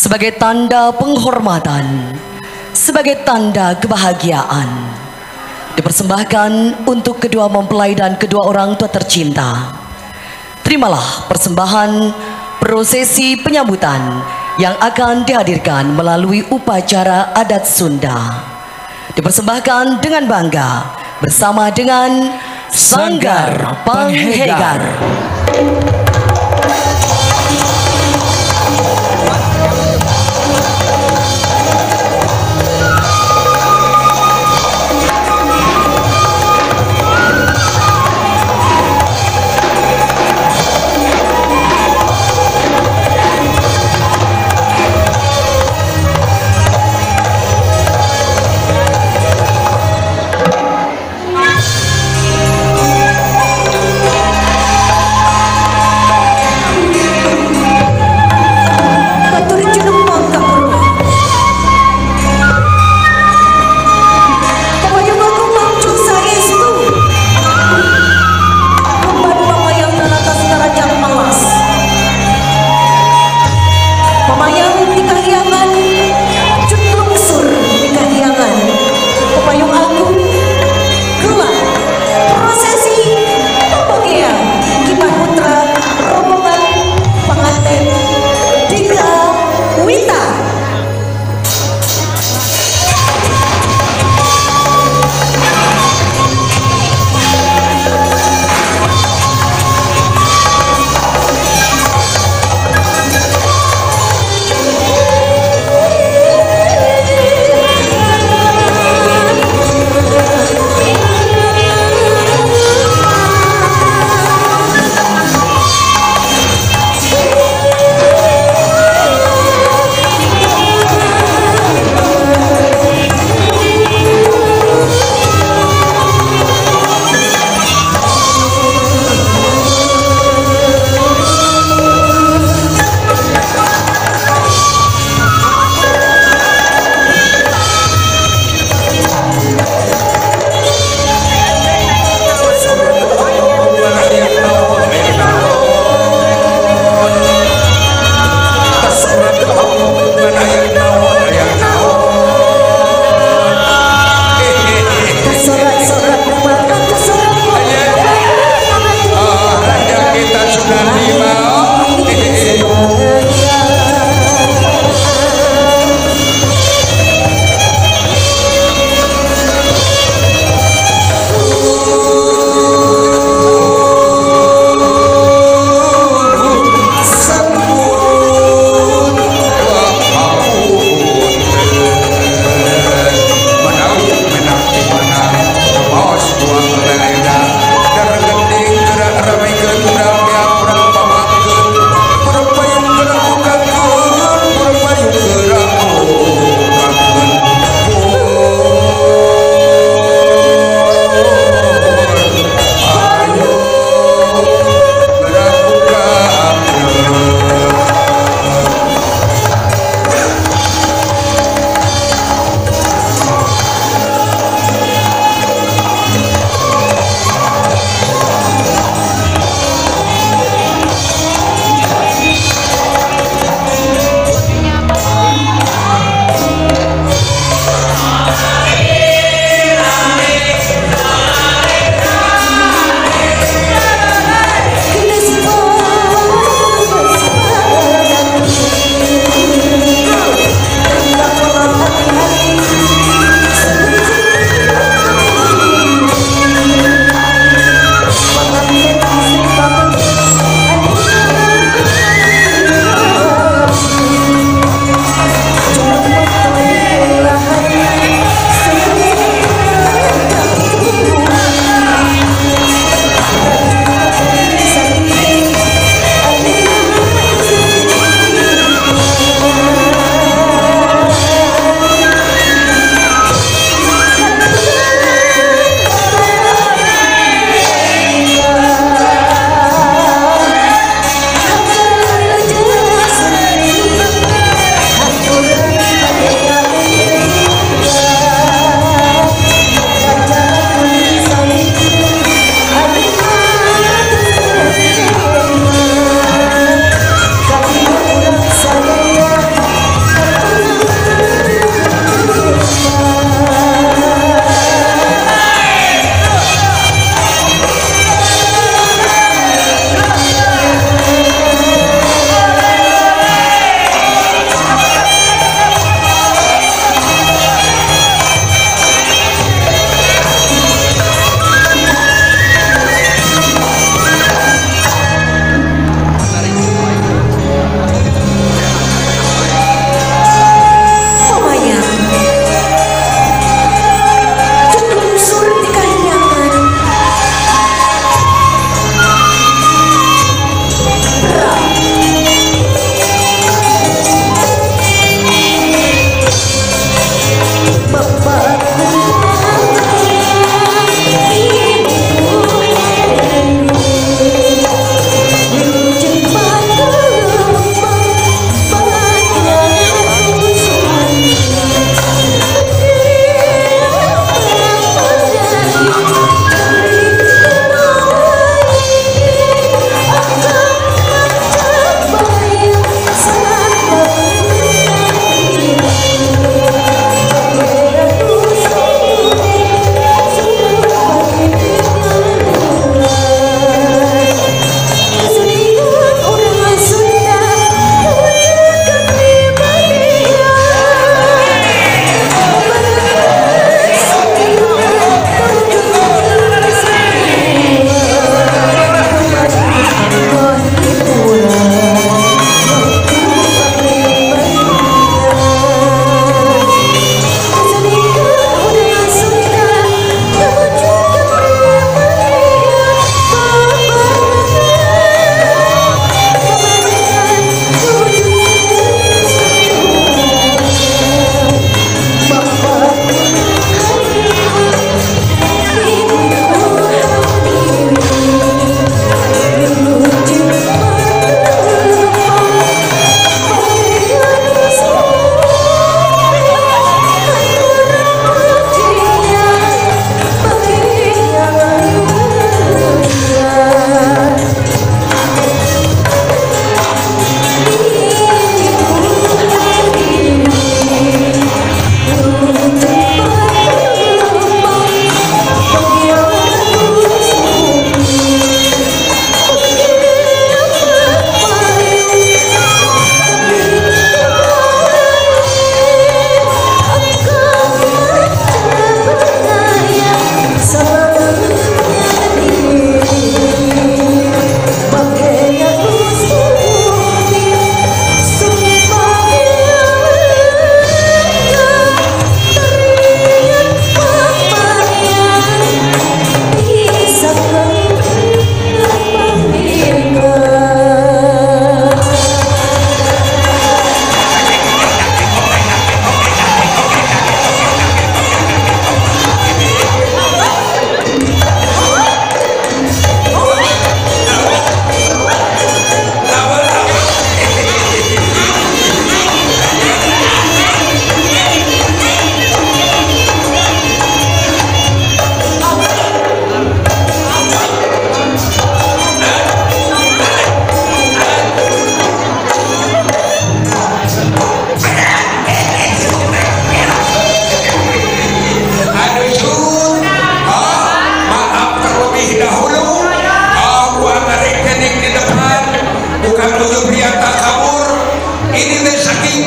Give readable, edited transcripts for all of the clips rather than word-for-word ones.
Sebagai tanda penghormatan, sebagai tanda kebahagiaan, dipersembahkan untuk kedua mempelai dan kedua orang tua tercinta. Terimalah persembahan prosesi penyambutan yang akan dihadirkan melalui upacara adat Sunda. Dipersembahkan dengan bangga bersama dengan Sanggar Panghegar.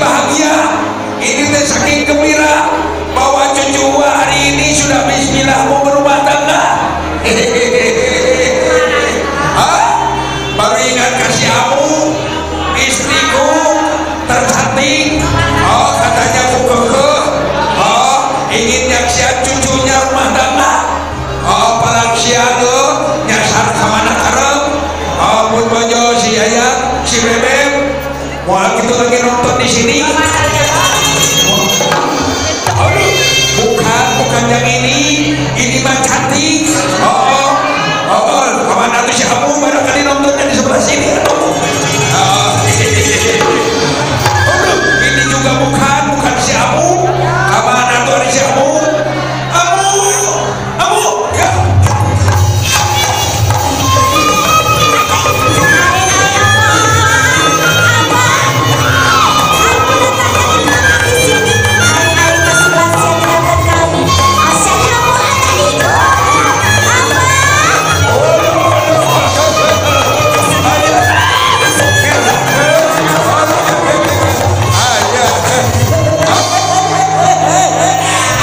bahagia, ini teh saking gembira bahwa cucu hari ini sudah bismillah mau berumah tangga. Hah? Baru ingat kasih amu, istriku tercantik. Oh, katanya aku kekeh. Oh, ingin nyaksian cucunya rumah tangga. Oh, parangsian nyasar kamana karep. Oh, mun bojo si Yaya, si Bebek, moal gitu lagi nonton di sini. Aduh, bukan, bukan yang ini mah cantik. Oh, oh, oh, kamana tuh si Amu barangkali nontonnya di sebelah sini. Oh, aduh, ini juga bukan, bukan si Amu. Kamana tuh ada si Amu? Amu, Amu, ya.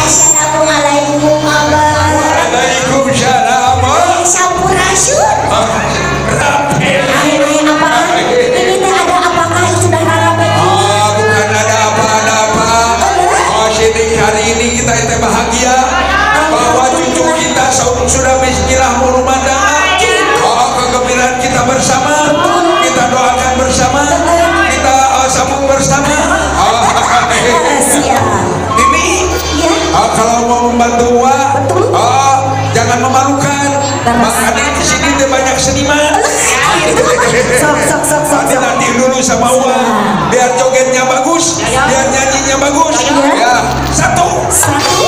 Assalamualaikum abah. Waalaikumsalam. Sampurasun. Apaan? Ini teh ada apakah sudah rame? Oh, bukan ada apa-apa. Oh, sini hari ini kita teh bahagia bahwa cucu kita sudah bismillah mau rumah tangga. Oh, kegembiraan kita bersama, kita doakan bersama, kita sambung bersama. Oh, ini oh, kalau mau membantu Wak, oh, jangan memalukan. Makanya di sini teh banyak seniman. Sok sok sok sok. Nanti latih dulu sama Wak, biar jogetnya bagus, biar nyanyinya bagus. Ya, satu, Satu,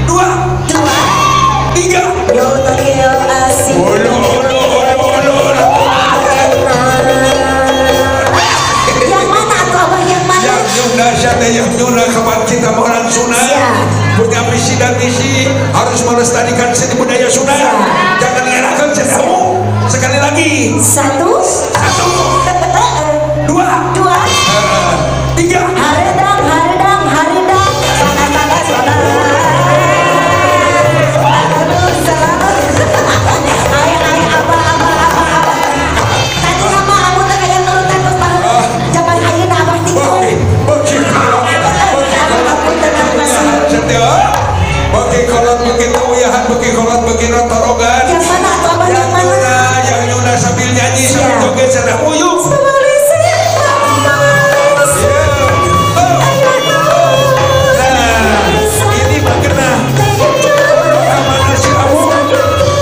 dua, dua, tiga. Yo yo asik. Olo, olo, olo, olo, olo. Yang mana tuh abah, yang mana? Yang Yunda siapa yang Yunda kapan kita orang Sunda punya visi dan misi harus melestarikan seni budaya Sunda. Jangan ngerahkan kamu. Sekali lagi. Satu, Satu, dua, dua, tiga. Haredang, haredang, haredang. Sana, sana, sana. Aduh, selalu. Ayah, ayah, abah, abah, abah, abah. Tadi sama kamu teh kayak nurutan terus baru zaman ayeuna abah tikung. Bagi, bagi kolot, bagi kolot begitu uyahan, bagi kolot begitu torogan. Yang mana tuh abah, yang mana? Yang Yuna sambil nyanyi sambil joget sana uyuh. Nah, ini mah kena. Kemana si Amu?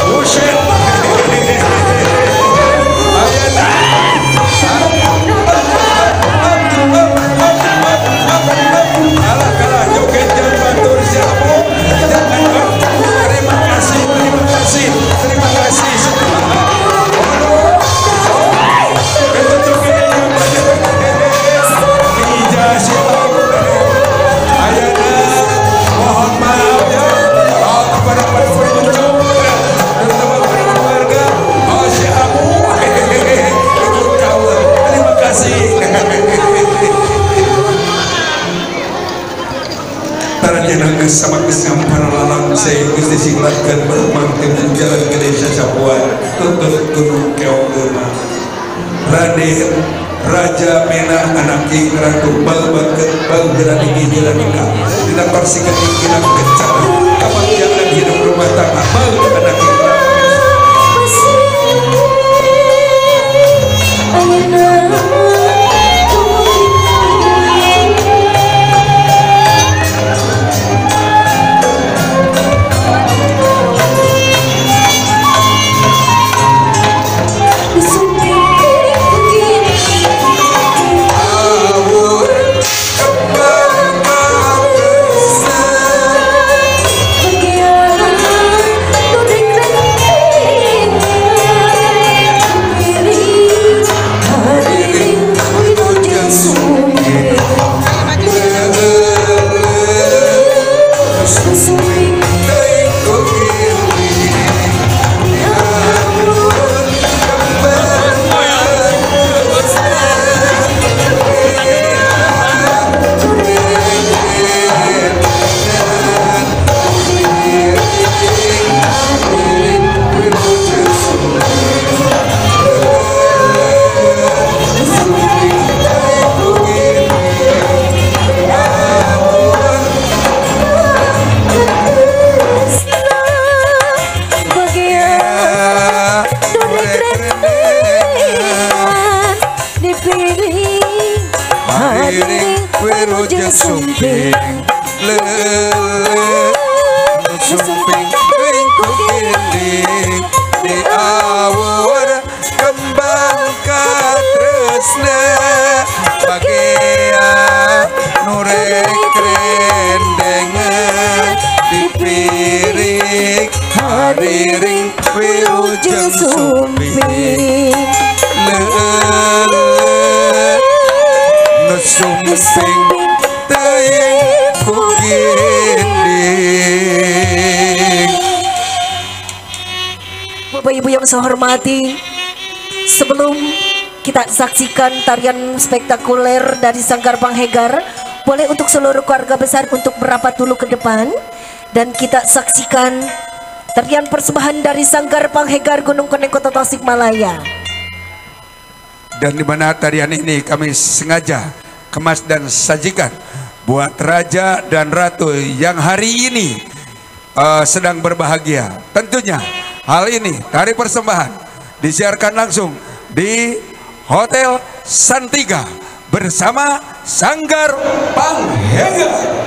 Buset. Alah, kalah joget jangan batur si Amu. Jangan. Terima kasih, terima kasih, terima kasih. Mohon maaf ya kepada para pengunjung, terutama para keluarga. Oh, si Amu ikut kau. Terima kasih. Tarajana geus sama geus ngampar lalang se geus disinglatkeun bahmang teu jalan ke desa Sapuan tuntut gunung keong deuna. Raden Raja Mena anak King Ratu bal bal geraniki giranika dina parsikan kinang kencana kabagjaan hidup rumah tangga bal anak King Ratu. Pergi. Hariring wilujeng sumping lele sumping ku ginding di awur kembang katresna bagea nurek rendengan dipirik hariring wilujeng sumping lele nu sumping teuing ku ginding. Bapak Ibu yang saya hormati, sebelum kita saksikan tarian spektakuler dari Sanggar Panghegar, boleh untuk seluruh keluarga besar untuk merapat dulu ke depan dan kita saksikan tarian persembahan dari Sanggar Panghegar Gunung Koneng Kota Tasikmalaya. Dan di mana tarian ini kami sengaja kemas dan sajikan buat raja dan ratu yang hari ini sedang berbahagia. Tentunya hal ini tari persembahan disiarkan langsung di Hotel Santika bersama Sanggar Panghegar.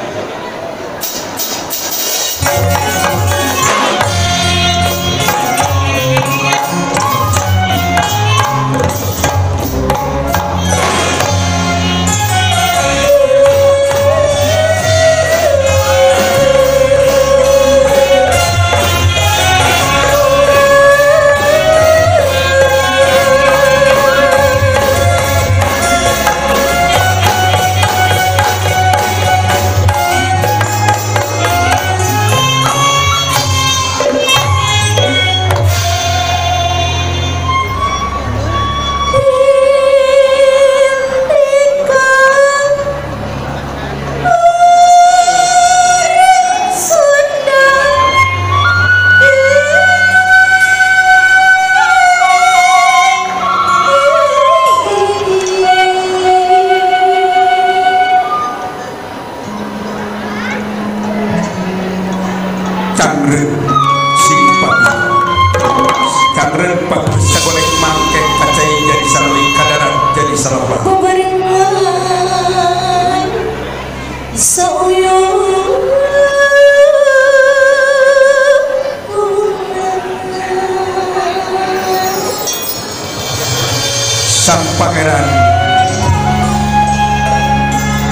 Sang pangeran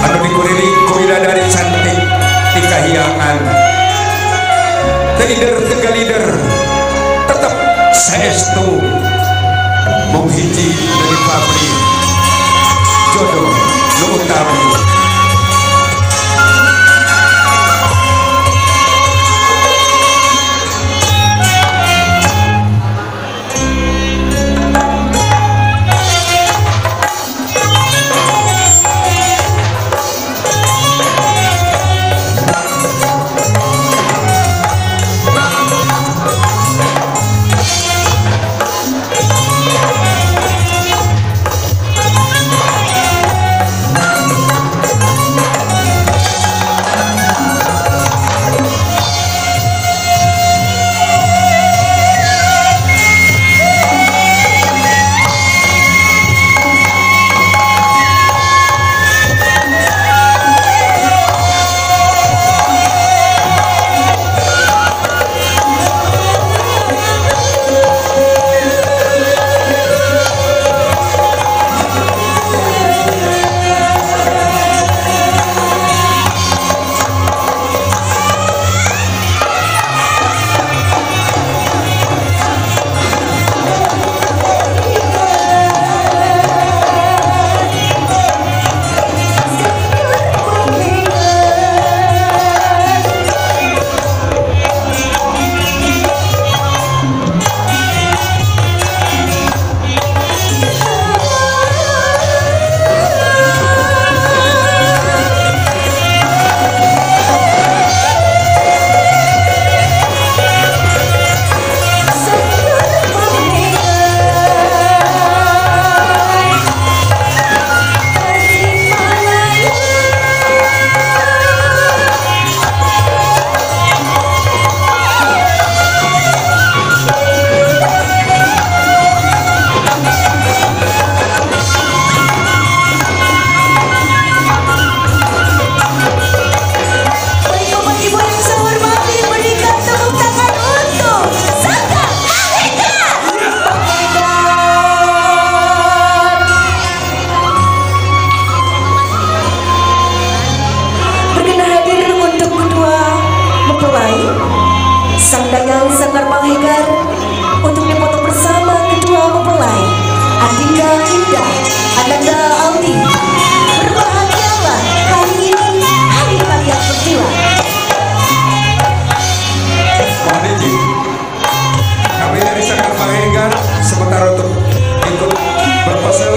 anu dikuriling ku bidadari cantik ti kahiyangan teu teu galider tetep saestu mung hiji dari pabrik jodoh nu utami. mempelai Sang Dayang Sanggar Panghegar untuk dipoto bersama kedua mempelai Adinda Indah, Ananda Aldi. Berbahagialah hari ini, hari kalian berdua. Mohon izin, kami dari Sanggar Panghegar sementara untuk ikut berpose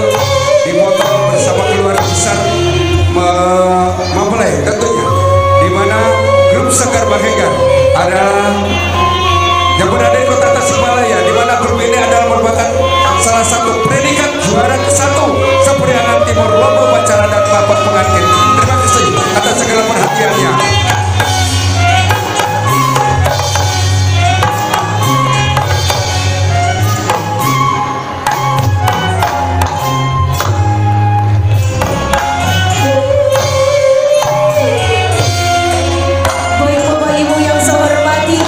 di motor bersama keluarga besar mempelai tentunya, di mana grup Sanggar Panghegar adalah yang berada di kota Tasikmalaya, di mana grup ini adalah merupakan salah satu predikat juara ke-1 Sepriangan Timur Lomba Upacara dan Bapak Pengantin. Terima kasih atas segala perhatiannya. Baik Bapak Ibu yang saya hormati,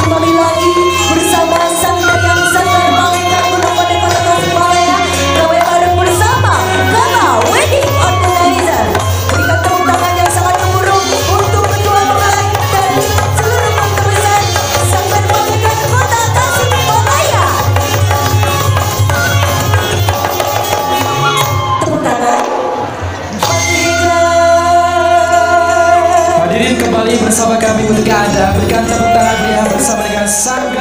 kembali lagi bersama Sang Dayang Sanggar Panghegar Gunung Kota Tasikmalaya, gawe bareng bersama Gala Wedding Organizer. Berikan tepuk tangan yang sangat gemuruh untuk kedua mempelai dan seluruh keluarga besar Sanggar Panghegar Kota Tasikmalaya. Tepuk tangan. Hadirin kembali bersama kami untuk Anda. Berikan tepuk tangan meriah bersama dengan Sanggar